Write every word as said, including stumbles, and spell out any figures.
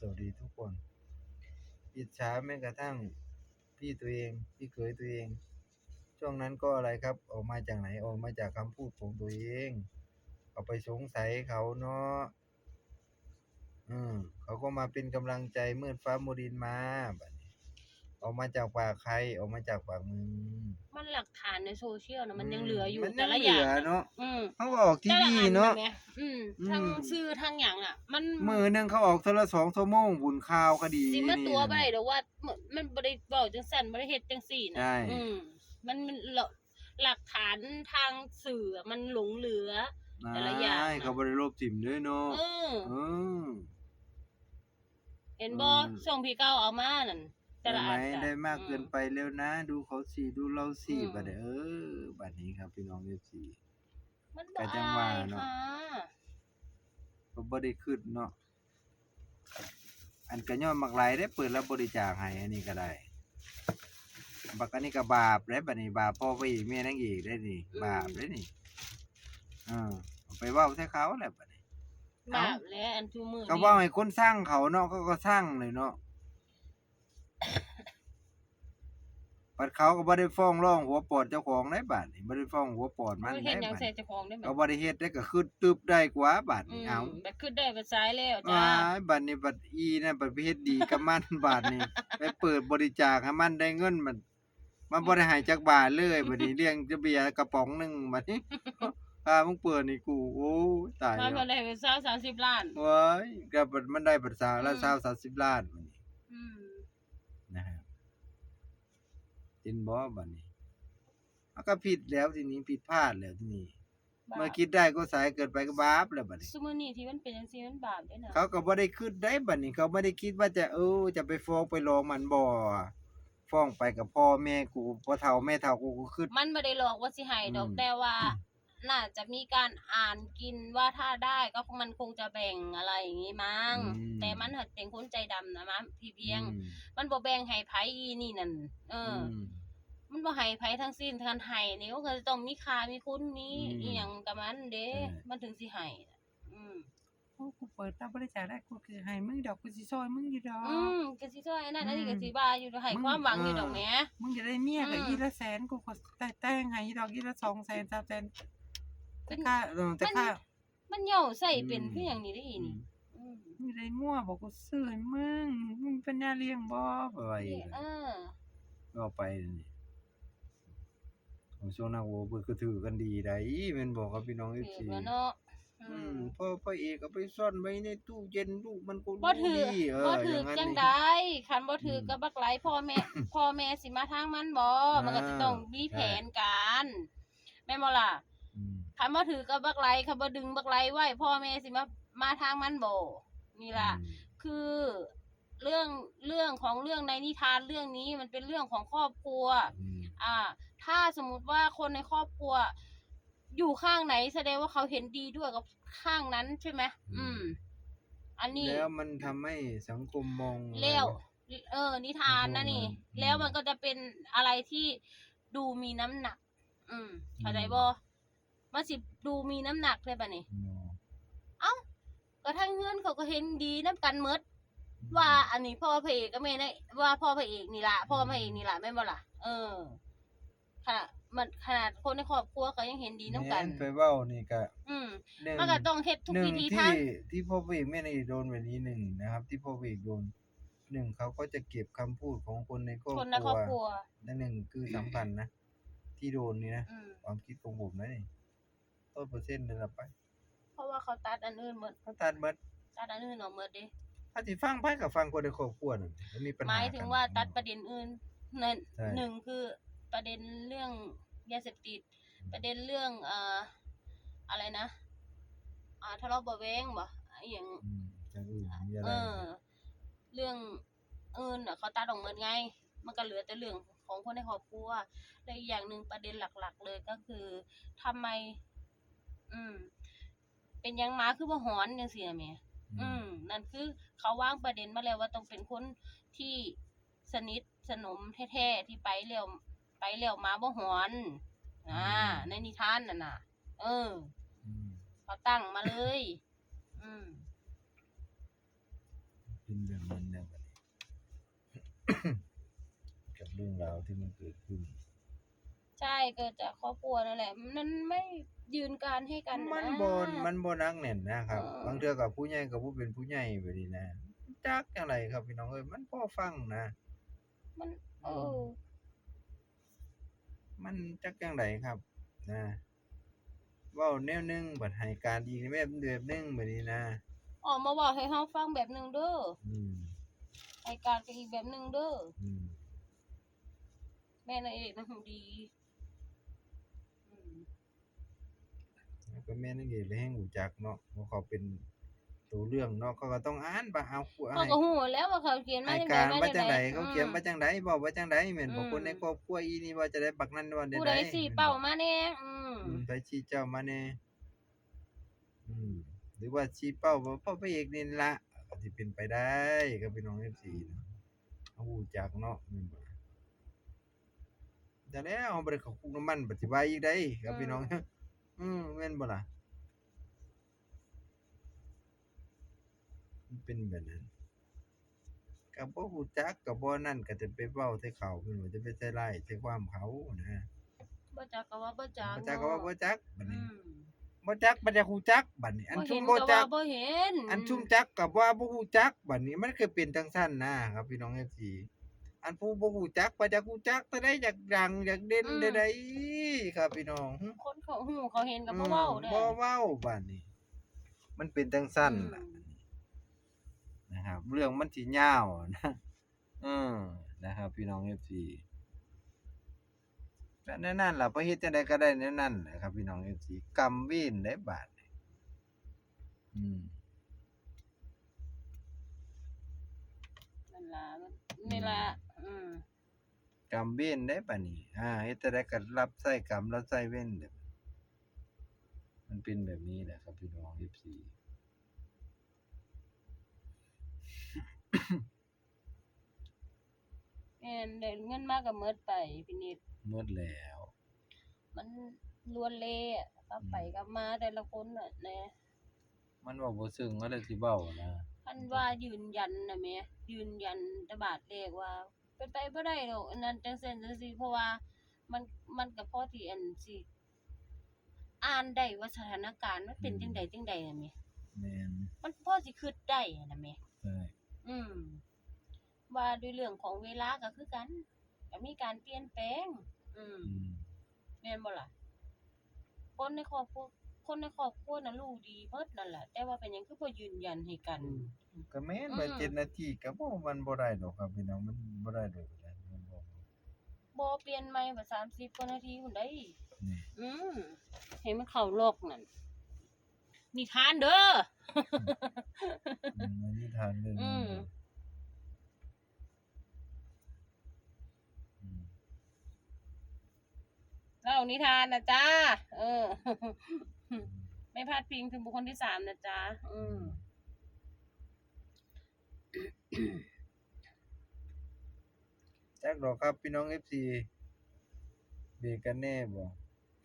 สวัสดีทุกคน อิจฉาแม้กระทั่งพี่ตัวเอง พี่เขยตัวเอง ช่วงนั้นก็อะไรครับ ออกมาจากไหน ออกมาจากคำพูดของตัวเอง เอาไปสงสัยเขาเนาะ อืม เขาก็มาเป็นกำลังใจ มืดฟ้ามัวดินมา บัดนี้ ออกมาจากปากใคร ออกมาจากปากมึง มันหลักฐานในโซเชียลนะมันยัง อืม เหลืออยู่ มันยัง แต่ละ เหลือ อย่าง เนาะ อืม เขาก็ออกที แต่ละ วี อัน เนาะ แม่อืม อืม ทั้งสื่อทั้งอย่างอ่ะ มัน มื้อหนึ่งเขาออกเทื่อละสองชั่วโมง บุญข่าวคดี สิมา นี่ ตัว นะ บ่ได้ดอกว่ามันมันบ่ได้เว้าจังซั่นบ่ได้เฮ็ดจังซี่นะ ใช่ อืม มันมันหลักฐานทางสื่ออะมันหลงเหลือ แต่ละอย่าง อ้าย นะ เขาบ่ได้ลบถิ่มเด้อเนาะ เออ เออ เห็นบ่ อืม ช่วงพี่เก่าเอามานั่นแต่ ได้ ละ ไหม อันน่ะ ได้มาก อืม เกินไปแล้วนะ ดูเขาสิ ดูเราสิ อืม บัดนี้ เออ บัดนี้ครับพี่น้อง เอฟซี มัน ก็ บ่ จัง อา ว่าย เนาะ ค่ะ ก็บ่ได้คิดเนาะ อันก็ย้อนบักหลายได้เปิดรับบริจาคให้อันนี้ก็ได้ บักอันนี้ก็บาปได้บัดนี้ บาปพ่อพระเอกแม่นางเอกได้นี่ อืม บาปได้นี่ เออ เอาไปเว้าใส่เขาแหละบัดนี้ บาปแล้วอันทุกมื้อ ก็เว้าให้คนสร้างเขาเนาะ เขาก็สร้างเลยเนาะ บัดเขาก็บ่ได้ฟ้องร้องหัวปอดเจ้าของได้บัดนี้ บ่ได้ฟ้องหัวปอดมัน เขาเฮ็ดหยัง ได้บัด ใส่เจ้าของได้บัด ก็บ่ได้เฮ็ดได้ก็คือตึบได้กว่าบัดนี้ อืม เอา บัดคือได้บัดสายแล้วจ้า ว้ายบัดนี้บัดอีนั่นบัดไปเฮ็ดดีกับมัน บัดนี้ ไปเปิดบริจาคให้มันได้เงินมัน มันบ่ได้ให้จักบาทเลยบัดนี้ เลี้ยงจะเบียร์กระป๋องหนึ่งบัดนี้ พามึงเปิดนี่กู โอ้ยตาย มัน แล้ว บ่ได้เป็นสาวสามสิบล้าน ว้ายก็มันได้บัดสาวละ อืม สาวสามสิบล้านบัดนี้ อืม นะฮะ เห็นบ่บัดนี้ มันก็ผิดแล้วทีนี้ ผิดพลาดแล้วทีนี้ บาป เมื่อคิดได้ก็สายเกินไปก็บาปแล้วบัดนี้ ซุมื้อนี้ที่มันเป็นจังซี่มันบาปเด้นะ เขาก็บ่ได้คิดได้บัดนี้ เขาไม่ได้คิดว่าจะ เออ จะไปฟ้องไปร้องมันบ่ ฟ้องไปกับพ่อแม่กู พ่อเฒ่าแม่เฒ่ากูก็คิด มันบ่ได้หลอกว่าสิให้ดอก อืม แต่ว่า น่าจะมีการอ่านกินว่าถ้าได้ก็มันคงจะแบ่งอะไรอย่างงี้มั้ง อืม แต่มันหัดเป็นคนใจดำนะมั้งพี่เพียง อืม มันบ่แบ่งให้ไผอีนี่นั่น เออ อืม มันบ่ให้ไผทั้งสิ้น คันให้นี่ก็คือต้องมีค่ามีคุณ มี อืม อีหยังกับมันเด้ ใช่ มันถึงสิให้ อืม โอ้ กูเปิดรับบริจาคได้ กูคือให้มึงดอก กูสิซอยมึงอยู่ดอก อืม ก็สิซอยอันนั้น อันนี้ อืม ก็สิว่าอยู่ดอก ให้ มึง ความหวังอยู่ดอก เออ แหม มึงจะได้เมียก็ อืม อีละแสน กูก็แต่งให้ดอก อีละสองแสน สามแสน เป็น แต่ค่า เออ แต่ มัน ค่า มันเหย้าใส่เป็น อืม คือหยังนี่เด้อีนี่ อืม อืม มึงได้งัวบ่ กูซื้อให้มึง มึงมีปัญญาเลี้ยงบ่ ว่าไปอีก เออ ว่าไปนี่ ของช่วงนั้น โอ้ เพิ่นก็ถือกันดีได้ แม่นบ่ครับพี่น้อง ถือ เอฟซี แล้วเนาะ อืม อืม พ่อพระเอกเอาไปซ่อนไว้ในตู้เย็น ลูกมันก็ บ่ถือ รู้ดี เออ บ่ถือ อย่างนั้น จัง นี่ ใด คันบ่ถือ อืม กับบักไหล พ่อแม่ พ่อแม่สิมาทางมันบ่ อ่า มันก็จะต้องมี ใช่ แผนการ แม่นบ่ล่ะ อืม คันบ่ถือกับบักไหล คันบ่ดึงบักไหลไว้ พ่อแม่สิมา มาทางมันบ่ นี่ล่ะ อืม คือเรื่อง เรื่องของเรื่องในนิทานเรื่องนี้มันเป็นเรื่องของครอบครัว อืม อ่า ถ้าสมมุติว่าคนในครอบครัว อยู่ข้างไหนแสดงว่าเขาเห็นดีด้วยกับข้างนั้นใช่ไหม อืม อืม อันนี้ แล้วมันทำให้สังคมมองอะไร แล้ว วะ เออ นิทานนะนี่ สังคมมอง อืม แล้วมันก็จะเป็นอะไรที่ดูมีน้ำหนัก อืม เข้าใจบ่ อืม มันสิดูมีน้ำหนักเลยบัดนี้ เนาะ เอ้า ก็ทั้งเฮือนเขาก็เห็นดีนำกันหมด อืม ว่าอันนี้พ่อพระเอกกับแม่นาง ว่าพ่อพระเอกนี่ล่ะ พ่อพระเอกนี่ล่ะ แม่นบ่ล่ะ เออ ขนาด มัน ขนาดคนในครอบครัวก็ยังเห็นดีนำกัน แม่น ไปเว้านี่ก็ อืม หนึ่ง มันก็ต้องเฮ็ดทุก หนึ่ง วิธี ที่ ทาง ที่พ่อพระเอกแม่นางเอกโดนแบบนี้ หนึ่งนะครับ ที่พ่อพระเอกโดน หนึ่ง เขาก็จะเก็บคำพูดของคนในครอบครัว คนในครอบครัว และหนึ่งคือสำคัญนะ ที่โดนนี่นะ อืม ความคิดของผมนะนี่ ร้อยเปอร์เซ็นต์ เลยล่ะไป เพราะว่าเขาตัดอันอื่นหมด เขาตัดหมด ตัดอันอื่นออกหมดเด้ ถ้าสิฟังไผก็ฟังคนในครอบครัวนั่น มันมีปัญหา หมายถึงว่า กัน ตัดประเด็นอื่น นั่น ใช่ หนึ่งคือประเด็นเรื่องยาเสพติด อืม ประเด็นเรื่อง เอ่อ อะไรนะ อ่า ทะเลาะเบาะแว้งบ่ อีหยัง อืม อย่างอื่นมีอะไร เออ เรื่องอื่นน่ะ เขาตัดออกหมดไง มันก็เหลือแต่เรื่องของคนในครอบครัว และอีกอย่างหนึ่งประเด็นหลักๆเลยก็คือ ทำไม อืม เป็นหยังหมาคือบ่หอนจังซี้นะแม่ อืม อืม นั่นคือเขาวางประเด็นมาแล้วว่าต้องเป็นคนที่สนิทสนมแท้ๆ ที่ไปแล้ว ไปแล้วหมาบ่หอน อ่า อืม ในนิทานน่ะนะ เออ อืม เขาตั้งมาเลย อืม เป็นแบบนั้นแล้วบัดนี้ กับเรื่องราวที่มันเกิดขึ้น ใช่ เกิดจากครอบครัวนั่นแหละ มันไม่ยืนการให้กัน มัน นะ บ่มันบ่หนักแน่นนะครับ เออ บางเทื่อกับผู้ใหญ่กับผู้เป็นผู้ใหญ่แบบนี้นะ จักจังไดครับพี่น้องเอ้ย มันพอฟังนะ มัน เออ มันจักจังไดครับ นะ เว้าแนวหนึ่งบัดให้การอีกแบบแบบหนึ่งแบบนี้นะ ออกมาบอกให้เฮาฟังแบบหนึ่งเด้อ อืม ให้การก็อีกแบบหนึ่งเด้อ อืม แม่นางเอกนะหูดี อืม แล้วก็แม่นางเอกเลยแฮงรู้จักเนาะ ว่าเขาเป็นตัวเรื่องเนาะ เขาก็ต้องอ่านว่าเอา เขาก็ฮู้แล้วว่าเขาเขียนมา ให้ จังใด การ มา ว่า จั จั ง ง ใด ใดเขาเขียน อืม ว่าจังใดเว้าว่าจังใดแม่นบ่ อืม คนในครอบครัวอีนี่ว่าจังใด บักนั่นว่าจัง ผู้ ใด ใดสิเป้ามาแน่ อืม อืม ไปชี้เจ้ามาแน่ อืม หรือว่าชี้เป้าว่าพ่อพระเอกนี่ละ ก็สิเป็นไปได้ครับพี่น้อง เอฟซี เนาะ เขารู้จักเนาะ แม่นบ่ล่ะ แต่แล้วเฮาบ่ได้เข้าคุกนำมัน บัดสิว่าอีกได้ครับพี่น้อง อืม อืม แม่นบ่ล่ะ มันเป็นแบบนั้น ก็บ่รู้จัก ก็บ่นั่น ก็จะไปเว้าใส่เขา แม่นบ่ จะไปใส่ร้ายใส่ความเขานะ บ่จักก็ว่าบ่จัก บ่จักก็ว่า เนาะ บ่จัก บัด อื นี้ ม บ่จัก บ่จักรู้จัก บัดนี้ อัน บ่ ซุ เห็ ม น บ่ ก็ จั ว่าก บ่เห็น อันซุมจักก็ว่าบ่รู้จัก บัดนี้ มันคือเป็นจังซั่นนะครับพี่น้อง เอฟซี อันผู้บ่รู้จัก บ่จักรู้จัก แต่ได้อยากดัง อยากเด่น อืม ได้ใดครับพี่น้อง คนเขาฮู้เขาเห็นก็บ่เว้าเด้ อืม บ่เว้า บัดนี้ มันเป็นจังซั่นล่ะ อืม นะครับ เรื่องมันสิยาวนะ เออ นะครับ พี่น้อง เอฟซี ก็แนวนั้นล่ะ พอเฮ็ดจังใดก็ได้แนวนั้นแหละครับ พี่น้อง เอฟซี กรรมเวรเด้บาดนี้ อืม นั่นล่ะ นี่ล่ะ อืม กรรมเวรเด้บาดนี้ อ่า เฮ็ดจังใดก็รับใช้กรรมรับใช้เวรเด้อ มันเป็นแบบนี้แหละครับ พี่น้อง เอฟซี แม่น ได้เงินมาก็หมดไป พี่นิด หมดแล้ว มันลวนเละอะ กลับไป อืม กลับมาแต่ละคนน่ะนะ มันเว้าบ่ซึ่ง ก็เลยสิเว้านะ คันว่ายืนยันน่ะแหม ยืนยันแต่บาดแรกว่า เป็นไปบ่ได้ดอก อันนั้นจังซั่นจังซี่ เพราะว่ามัน มันก็พอที่อันสิอ่านได้ว่าสถานการณ์มันเป็น อืม จังใดจังใดน่ะแหม แม่น มันพอสิคิดได้น่ะแหม ใช่ อืม ว่าด้วยเรื่องของเวลาก็คือกัน ก็มีการเปลี่ยนแปลง อืม อืม แม่นบ่ล่ะ คนในครอบครัว คนในครอบครัวน่ะรู้ดีเบิดนั่นแหละ แต่ว่าเป็นหยังคือบ่ยืนยันให้กัน ก็แม่น อืม ว่าเจ็ดนาทีก็บ่ มันบ่ได้ดอกครับพี่น้อง มันบ่ได้ดอกนะ มันบ่ บ่เปลี่ยนใหม่ว่าสามสิบกว่านาทีพุ้นได้ นี่ อืม ให้มันเข้าล็อกนั่น นิทานเด้อ อืม นิทานเรื่อง อืม อืม เล่านิทานนะจ๊ะ เออ ไม่พาดพิงถึงบุคคลที่สามนะจ๊ะ อืม จักดอกครับพี่น้อง เอฟซี เบรกกันแน่บ่